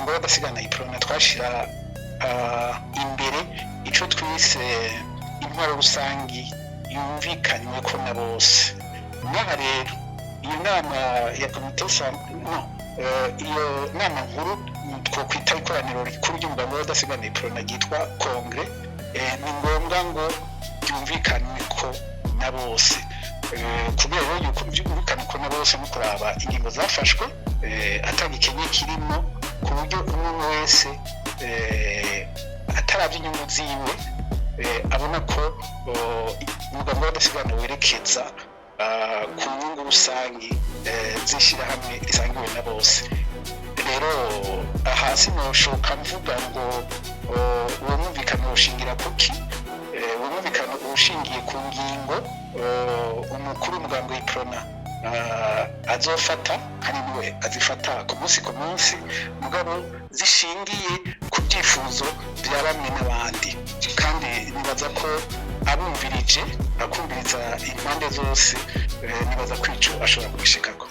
Umugambi w'Abadasigana Iprona twashira imbere ico twise intwaro rusangi yumvikanywe ko na bose. Ngaha rero iyo nama ya komite, no iyo nama nkuru twokwita ikoraniro rikuru ry'umugambi w'Abadasigana Iprona ryitwa congrès, ni ngombwa ngo ryumvikanwe ko na bose. Kubera rero yuko byumvikana ko na bose, no kuraba ingingo zafashwe atagikenye kirimo, ku buryo umwe wese atarabye inyungu ziwe abona ko umugambi w'Abadasigana werekeza ku nyungu rusange z'ishyirahamwe risangiwe na bose. Rero aha sinoshoka mvuga ngo uwo mwumvikano ushingira kuki. Uwo mwumvikano ushingiye ku ngingo umukuru w'umugambi w'Iprona azofata, kandi niwe azifata ku munsi ku munsi, mugabo zishingiye ku byifuzo bya bamwe n'abandi. Kandi nibaza ko abumvirije, akumviriza impande zose, nibaza ko ico ashobora kubishikako.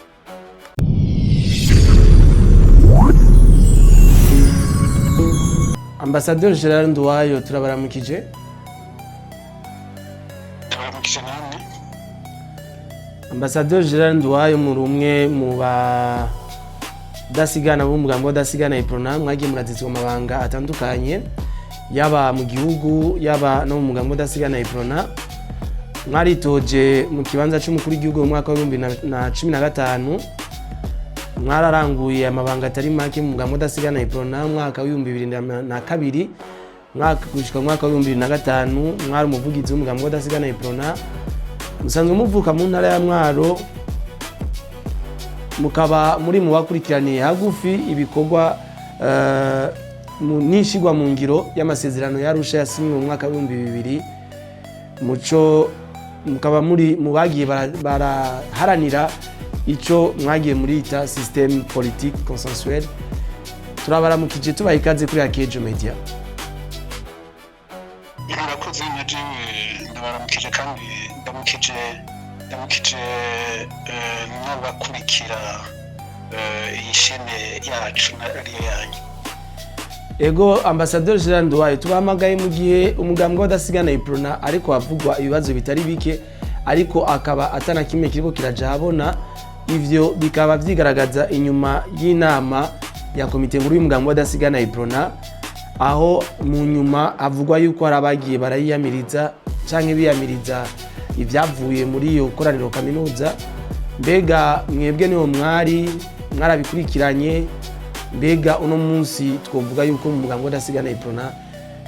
Ambasaderi Gerard Nduwayo, turabaramukije. Ndabaramukije namwe. Ambasaderi Gerard Nduwayo, muri umwe mu badasigana b'umugambi w'Abadasigana Iprona, mwagiye murazizwa amabanga atandukanye, yaba mu gihugu, yaba no mu mugambi w'Abadasigana Iprona. Mwaritoje mu kibanza c'umukuru w'igihugu mu mwaka wa 2015, mwararanguye amabanga atari make mu mugambi w'Abadasigana Iprona. Mu mwaka wa 2002 mwaka gushika mu mwaka wa 2005 mwari umuvugizi w'umugambi w'Abadasigana Iprona. Musanzwe muvuka mu ntara ya Mwaro, mukaba muri mu bakurikiraniye hagufi ibikorwa n'ishigwa mu ngiro y'amasezerano y'Arusha yasinywe mu mwaka wa 2000. Muco mukaba muri mu bagiye baraharanira ico mwagiye murita système politique consensuel. Turabaramukije, tubaha ikaze kuri Akejo Media. Murakoze. Na jewe ndabaramukije, kandi ndamukije n'abakurikira iyi shene yacu ariyo yanyu. Ego, Ambasaderi Gerard Nduwayo, tubahamagaye mu gihe umugambwe w'Abadasigana Iprona ariko havugwa ibibazo bitari bike, ariko akaba atana kimwe kiriko kiraja habona. Ivyo bikaba vyigaragaza inyuma y'inama ya komite nkuru y'umugambwe w'Abadasigana Iprona, aho mu nyuma havugwa yuko hari abagiye barayiyamiriza canke biyamiriza ivyavuye muri iyo koraniro kaminuza. Mbega mwebwe niho mwari mwarabikurikiranye? Mbega uno munsi twovuga yuko mu mugambi w'Abadasigana Iprona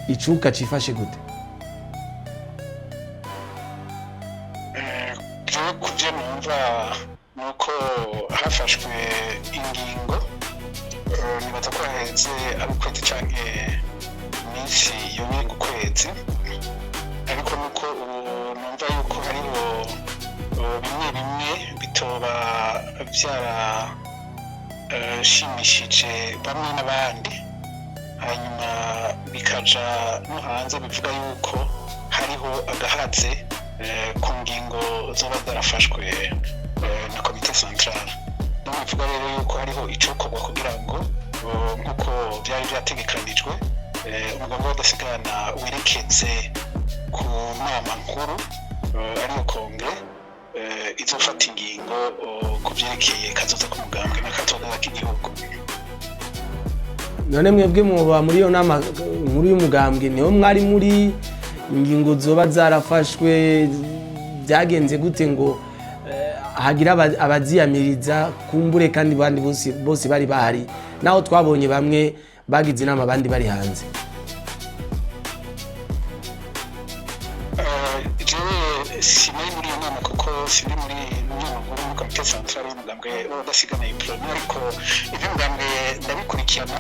icuka cifashe gute? Jewe ku byo numva ni uko hafashwe ingingo, nibaza ko haheze ari ukwezi canke iminsi yonenga ukwezi, ariko nuko ubu numva yuko hariho bimwe bimwe bitoba vyarashimishije bamwe n'abandi, hanyuma bikaja no hanze bivuga yuko hariho agahaze ku ngingo zoba zarafashwe na komite centrale. No bivuga rero yuko hariho icokorwa kugira ngo nk'uko vyari vyategekanijwe, umugambi w'Abadasigana werekeze ku nama nkuru, ariyo congrès, izofata ingingo ku vyerekeye kazoza k'umugambwe n'akazoza k'igihugu. None mwebwe muba muri iyo nama nkuru y'umugambwe, niho mwari muri? Ingingo zoba zarafashwe byagenze gute ngo hagira abaziyamiriza kumbure, kandi bandi bose bose bari bahari, naho twabonye bamwe bagize inama abandi bari hanze? Jewe sinari muri iyo nama, kuko sindi muri nama nkuru muri komite centrale y'umugambwe w'Abadasigana Iprona, ariko iby'umugambwe ndabikurikirana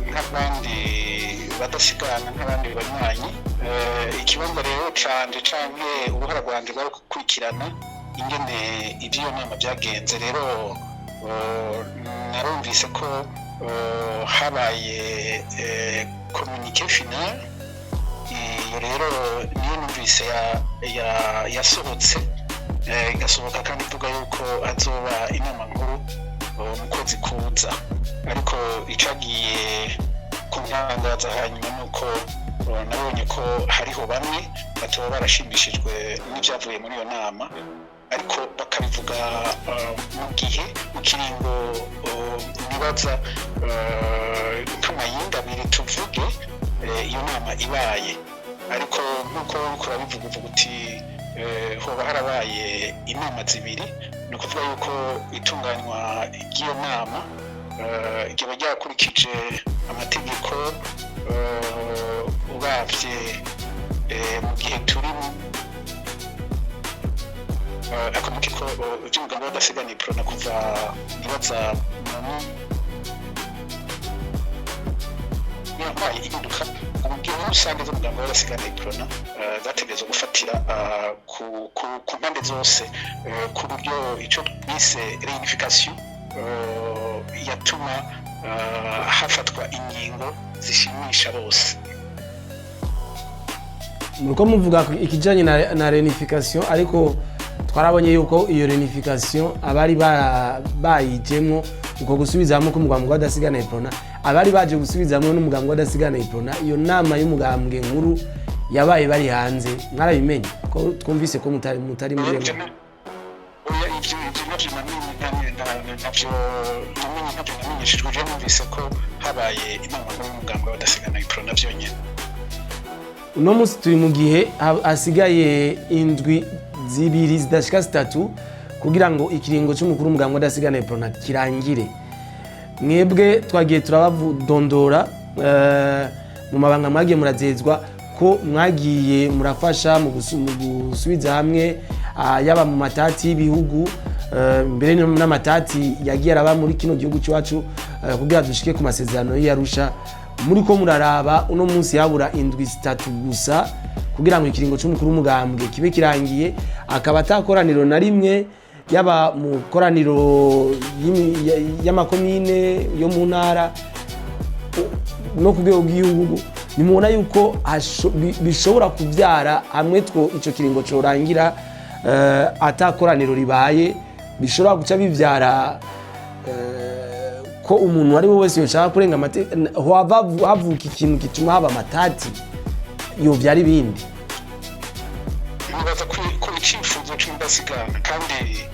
nk'abandi badasigana, nk'abandi banywanyi. Ikibanza rero canje canke uruhara rwanje rwari gukurikirana ingene iby'iyo nama byagenze. Rero narumvise ko habaye communiqué final. Iyo rero niyo numvise yasohotse, igasohoka kandi ivuga yuko azoba inama nkuru. mu kwezi kuza. Ariko icagiye kuntangaza hanyuma nuko nabonye ko hariho bamwe bataba barashimishijwe n'ibyavuye muri iyo nama, ariko bakabivuga mu gihe mu kiringo nibaza nk'amayinga abiri tuvuge iyo nama ibaye. Ariko nk'uko uriko urabivuga, uvuga uti hoba harabaye inama zibiri, ni ukuvuga yuko itunganywa ry'iyo nama ryaba ryakurikije amategeko. Uravye mu gihe turimo, akamaro ko iby'umugambi w'abadasigana Iprona kuva nibaza mu yabaye ihinduka mu rusange z'umugambi w'abadasigana Iprona, zategerezwa gufatira ku mpande zose, ku buryo icyo twise réunification yatuma hafatwa ingingo zishimisha bose. Muriko muvuga ikijanye na réunification, ariko twarabonye yuko iyo réunification abari bayijemwo, uko gusubizamwo k'umugambwe w'abadasigana Iprona, abari baje gusubizamwo n'umugambwe w'abadasigana Iprona, iyo nama y'umugambwe nkuru yabaye bari hanze. Mwarabimenye ko twumvise ko mutari muri iyo nama? Oya, ivyo navyo namenye, navyo namenye, ntabyo namenyeshejwe. Je numvise ko habaye inama nkuru y'umugambwe w'abadasigana Iprona vyonyene. Uno munsi turi mu gihe hasigaye indwi 2 zidashika 3 kugira ngo ikiringo cy'umukuru w'umugambwe w'abadasigana Iprona kirangire. Mwebwe twagiye turabadondora mu mabanga mwagiye murazezwa, ko mwagiye murafasha mu gusubiza hamwe, yaba mu matati y'ibihugu, mbere n'amatati yagiye araba muri kino gihugu cyacu, kugira dushike ku masezerano y'Arusha. Muri ko muraraba uno munsi habura indwi 3 gusa kugira ngo ikiringo cy'umukuru w'umugambwe kibe kirangiye, akaba atakoraniro na rimwe, yaba mu koraniro y'amakomine yo mu ntara no ku rwego rw'igihugu, nimubona yuko bishobora kubyara hamwe two ico kiringo corangira atakoraniro ribaye, bishobora guca bibyara ko umuntu ari we wese yoshaka kurenga hava havuka ikintu gituma haba amatati yovyara ibindi? Nibaza ko icyifuzo cy'umudasigana kandi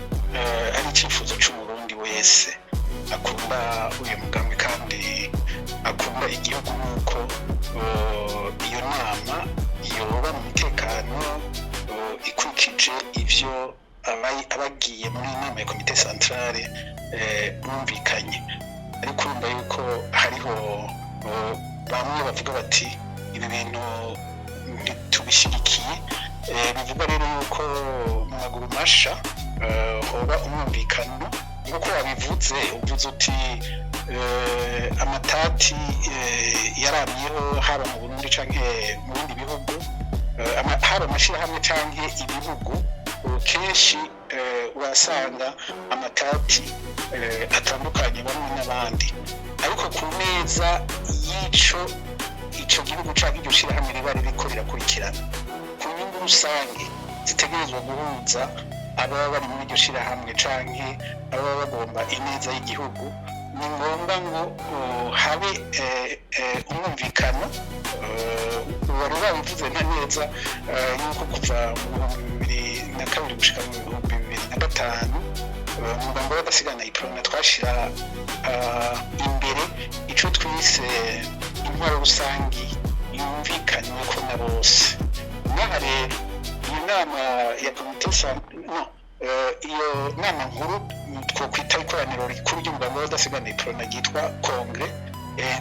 ari icyifuzo cy'Umurundi wese akunda uyu mugambi kandi akunda igihugu, nk'uko iyo nama yoba mu mutekano, ikurikije ivyo abagiye muri iyi nama ya comité centrale bumvikanye. Ariko urumva yuko hariho bamwe bavuga bati ibi bintu ntitubishyigikiye. Bivugwa rero yuko mu maguru masha hoba umwumvikano. Nk'uko wabivuze, uvuze uti amatati yaramyeho haba mu Burundi canke mu bindi bihugu, haba amashirahamwe canke ibihugu, kenshi urasanga amatati atandukanye bamwe n'abandi, ariko ku neza y'ico ico gihugu canke iryo shirahamwe riba ririko rirakurikirana, ku nyungu rusange zitegerezwa guhuza ababa bari muri iryo shirahamwe canke ababa bagomba ineza y'igihugu, ni ngombwa ngo habe umwumvikano. Wari wabivuze nka neza yuko kuva mu 2002 gushika mu 2005, umugambi w'abadasigana Iprona twashira imbere ico twise intwaro rusangi yumvikanyweko na bose. N'aha rero iyo nama ya comité, no iyo nama nkuru twokwita ikoraniro rikuru ry'umugambi w'abadasigana Iprona ryitwa congrès,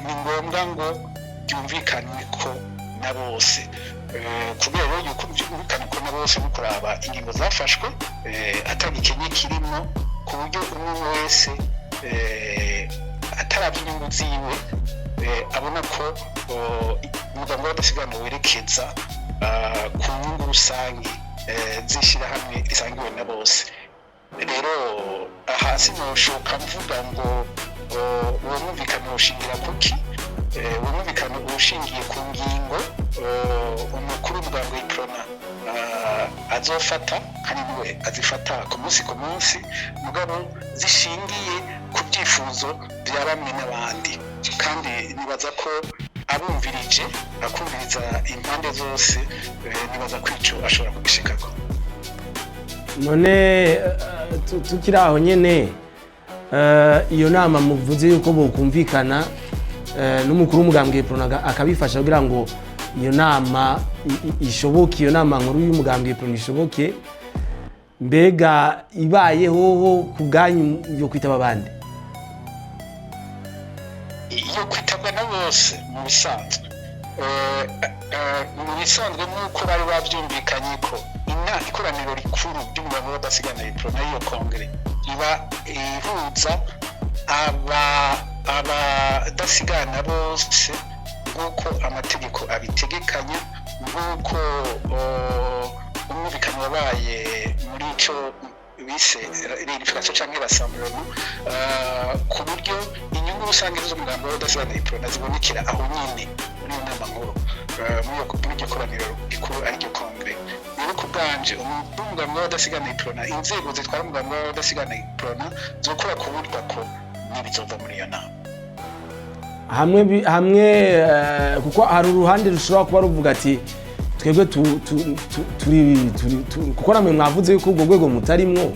ni ngombwa ngo ryumvikanwe ko na bose. Kubera rero yuko byumvikana ko na bose, no kuraba ingingo zafashwe atagikenye kirimo, ku buryo umwe wese ataravye inyungu ziwe abona ko umugambi w'abadasigana werekeza ku nyungu rusange z'ishirahamwe risangiwe na bose. Rero aha sinoshoka mvuga ngo uwo mwumvikano ushingira kuki. Uwo mwumvikano ushingiye ku ngingo umukuru w'umugambi w'Iprona azofata, kandi niwe azifata ku munsi ku munsi, mugabo zishingiye ku ku byifuzo bya bamwe n'abandi. Kandi nibaza ko abumvirije, akumviriza impande zose, nibaza ko ico ashobora kugishikako. None tukiri aho nyene, iyo nama muvuze yuko bokumvikana n'umukuru w'umugambwe Uprona akabifasha kugira ngo iyo nama ishoboke, iyo nama nkuru y'umugambwe Uprona ishoboke, mbega ibaye hoho ku bwanyu yo kwitaba abandi? Iyo kwitabwa na bose mu bisanzwe. Mu bisanzwe nk'uko bari babyumvikanye ko ikoraniro rikuru ry'umugambwe w'abadasigana Uprona, iyo congrès iba ihuza abadasigana bose nk'uko amategeko abitegekanya, nk'uko umwumvikano wabaye muri ico bise réunification canke rassemblement, ku buryo inyungu rusange z'umugambi w'abadasigana Uprona zibonekera aho nyene muri iyo nama nkuru, muri iryo koraniro rikuru ariryo congrès. Rero ku bwanje, umugambi w'abadasigana Uprona, inzego zitwara umugambi w'abadasigana Uprona zokora ku buryo ko n'ibizova muri iyo nama. Hamwe kuko hari uruhande rushobora kuba ruvuga ati twebwe turi kuko namwe mwavuze yuko ubwo rwego mutarimwo.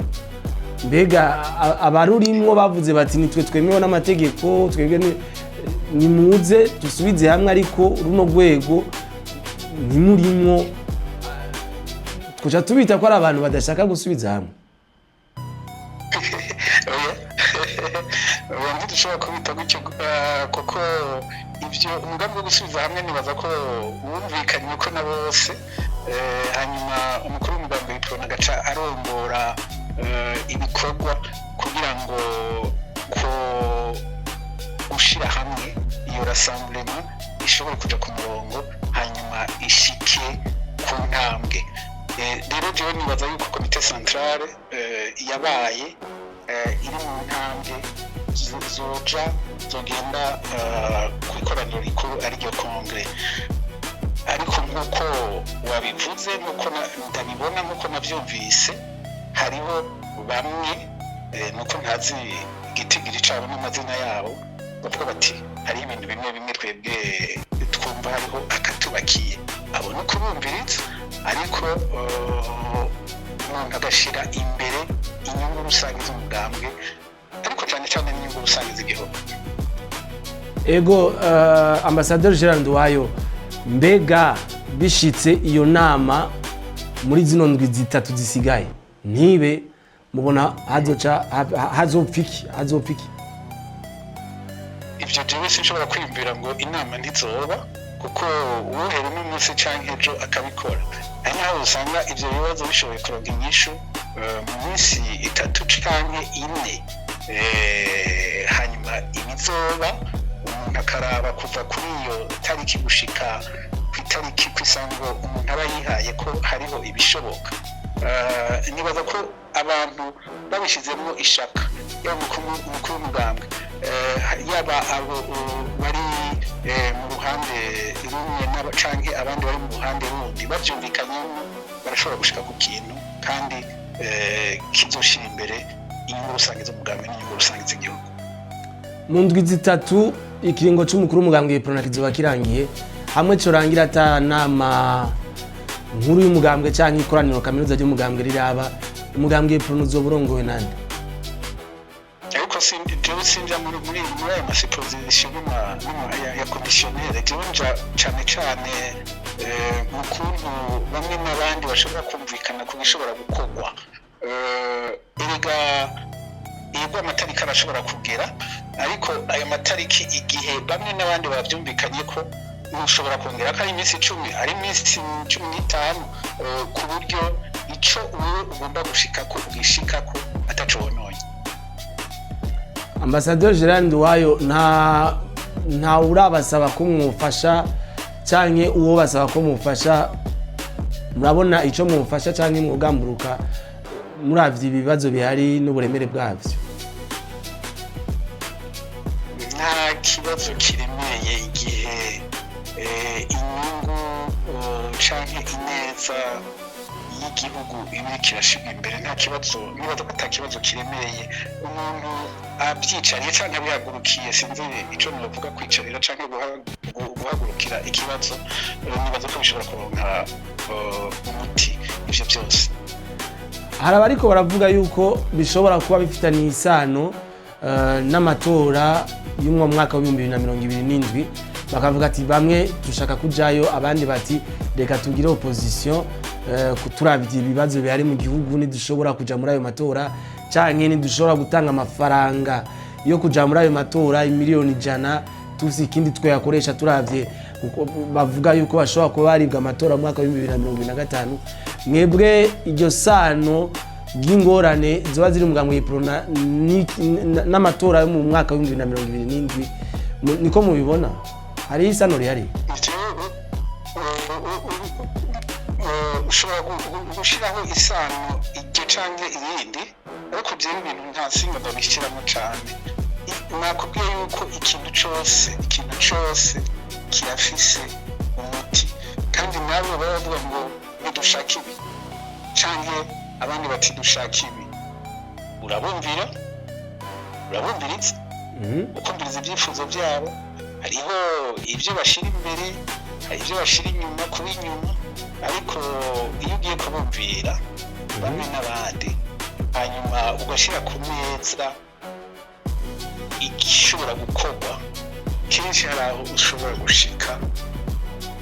Mbega abarurimwo bavuze bati nitwe twemewe n'amategeko, twebwe nimuze dusubize hamwe, ariko runo rwego ntimurimwo, twoca tubita ko ari abantu badashaka gusubiza hamwe? Oya, oya, ntidushobora kubita gutyo, kuko ibyo umugambi wo gusubiza hamwe nibaza ko wumvikanye ko na bose, hanyuma umukuru w'umugambi w'Uprona agaca arongora ibikorwa kugira ngo ko gushira hamwe iyo rassemblement ishobore kuja ku murongo, hanyuma ishike ku ntambwe. Rero jewe nibaza yuko comité centrale yabaye iri mu ntambwe zoja zogenda ku ikoraniro rikuru ariryo congrès. Ariko nk'uko wabivuze, nk'uko ndabibona, nk'uko navyumvise, hariho bamwe, nuko ntazi igitigiri cabo n'amazina yabo, bavuga bati hariho ibintu bimwe bimwe twebwe twumva hariho akatubakiye. Abo no kubumviriza, ariko umuntu agashira imbere inyungu rusange z'umugambwe, ariko cyane cyane n'inyungu rusange z'igihugu. Ego, ambasaderi Gerard Nduwayo, mbega bishitse iyo nama muri zino ndwi 3 zisigaye ntibe, mubona hazoca hazopfa iki, hazopfa iki? Ivyo jewe sinshobora kwiyumvira ngo inama ntizoba, kuko uwuhera uno munsi canke ejo akabikora, ari naho usanga ivyo bibazo bishoboye kuronka inyishu mu minsi 3 canke 4. Hanyuma ibizoba umuntu akaraba kuva kuri iyo tariki gushika ku itariki kw'isango umuntu aba yihaye ko hariho ibishoboka. Nibaza ko abantu babishizemo ishaka, yaba umukuru w'umugambwe, yaba abo bari mu ruhande rumwe canke abandi bari mu ruhande rundi, bavyumvikanyemo barashobora gushika ku kintu kandi kizoshira imbere inyungu rusange z'umugambwe n'inyungu rusange z'igihugu. Mu ndwi 3 ikiringo c'umukuru w'umugambwe Uprona kizoba kirangiye. Hamwe corangira ata nama nkuru y'umugambwe canke ikoraniro kaminuza ry'umugambwe riraba, umugambwe Uprona uzoba urongowe nande? Ariko jewe sinja muri ayo ma suppositions ya conditionnel. Jewe nja cane cane mu kuntu bamwe n'abandi bashobora kumvikana ku bishobora gukorwa. Erega yego, amatariki arashobora kugera, ariko ayo matariki igihe bamwe n'abandi bavyumvikanye ko ushobora kongera ko ari iminsi 10, ari iminsi 15, ku buryo ico wewe ugomba gushikako ugishikako ataco wononye. Ambasaderi Gerard Nduwayo, nta urabasaba ko mwufasha canke uwo basaba ko mufasha? Murabona ico mufasha canke mwogamburuka muravye ibibazo bihari n'uburemere bwavyo? Nta kibazo kiremeye igihe inyungu canke ineza. y'igihugu iba iriko irashirwa imbere, nta kibazo, nibaza ko ata kibazo kiremereye umuntu abyicariye canke abihagurukiye. Sinzi ico novuga, kwicarira canke guhagurukira ikibazo, nibaza ko bishobora kuronka umuti ivyo byose. Hari abariko baravuga yuko bishobora kuba bifitaniye isano n'amatora y'umwo mwaka wa 2027, bakavuga ati bamwe dushaka kujayo, abandi bati reka tugire opposition, turavye ibibazo bihari mu gihugu ntidushobora kuja muri ayo matora, canke ntidushobora gutanga amafaranga yo kuja muri ayo matora, 100 miliyoni, tufise ikindi twayakoresha, turavye kuko bavuga yuko bashobora kuba baribwa amatora mu mwaka wa 2025. Mwebwe iryo sano ry'ingorane ziba ziri mu mugambwe Uprona n'amatora yo mu mwaka wa 2027, niko mubibona? Hariho isano rihari? Ushobora gushiraho isano iryo canke iyindi, ariko vyewe ibintu nta nsinga ndabishiramo cane. Nakubwiye yuko ikintu cose kirafise umuti, kandi nabo baba bavuga ngo ntidushaka ibi canke abandi bati dushaka ibi, urabumvira, urabumviriza, ukumviriza ibyifuzo byabo. Hariho ibyo bashyira imbere, hari ibyo bashyira inyuma, kuba inyuma, ariko iyo ugiye kubumvira bamwe n'abandi, hanyuma ugashyira ku meza igishobora gukorwa, kenshi hari aho ushobora gushika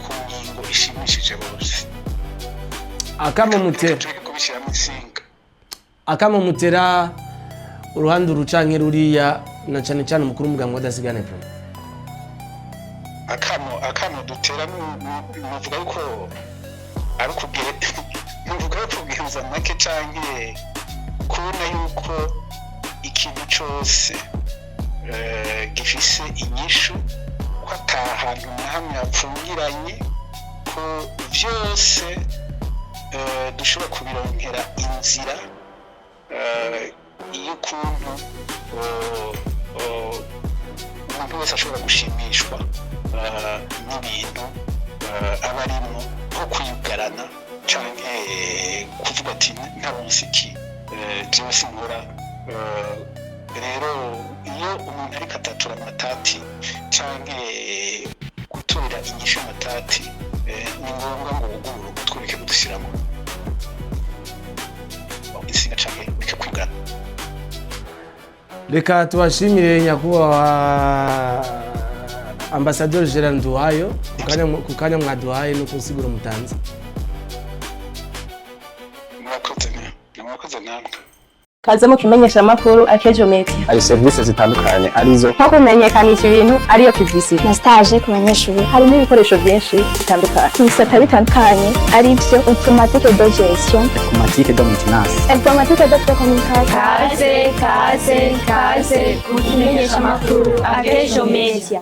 ku ngingo ishimishije bose. Akamo mutera Tureke kubishyiramo insinga. Akamo mutera uruhande uru canke ruriya, na cane cane umukuru w'umugambwe w'Abadasigana Uprona? Akamo dutera, nuvuga yuko ari ukugere, nuvuga yuko kugenza make canke kubona yuko ikintu cose gifise inyishu, ko ata hantu na hamwe hapfungiranye, ko vyose dushobora kubironkera inzira y'ukuntu umuntu wese ashobora gushimishwa n'ibintu aba arimo, nko kwiyugarana canke kuvuga ati ntaronse iki, jewe sinkora. Rero iyo umuntu ariko atatura amatati canke gutorera inyishu amatati, ni ngombwa ngo wugurure ugutwi, ureke kudushyiramo insinga canke ureke kwiyugarana. Reka tubashimire, nyakubahwa ambasaderi Gerard Nduwayo, ku kanya mwaduhaye no kunsiguro mutanze. Murakoze, murakoze namwe. Kaze mu kimenyesha amakuru Akejo Media. Hari serivisi zitandukanye arizo nko kumenyekanisha ibintu, ariyo publicity, na stage ku banyeshuri. Harimo ibikoresho byinshi bitandukanye mu bisata bitandukanye, ari byo informatique de gestion, informatique de maintenance, informatique de télécommunication. Kaze, kaze, kaze ku kimenyesha amakuru Akejo Media.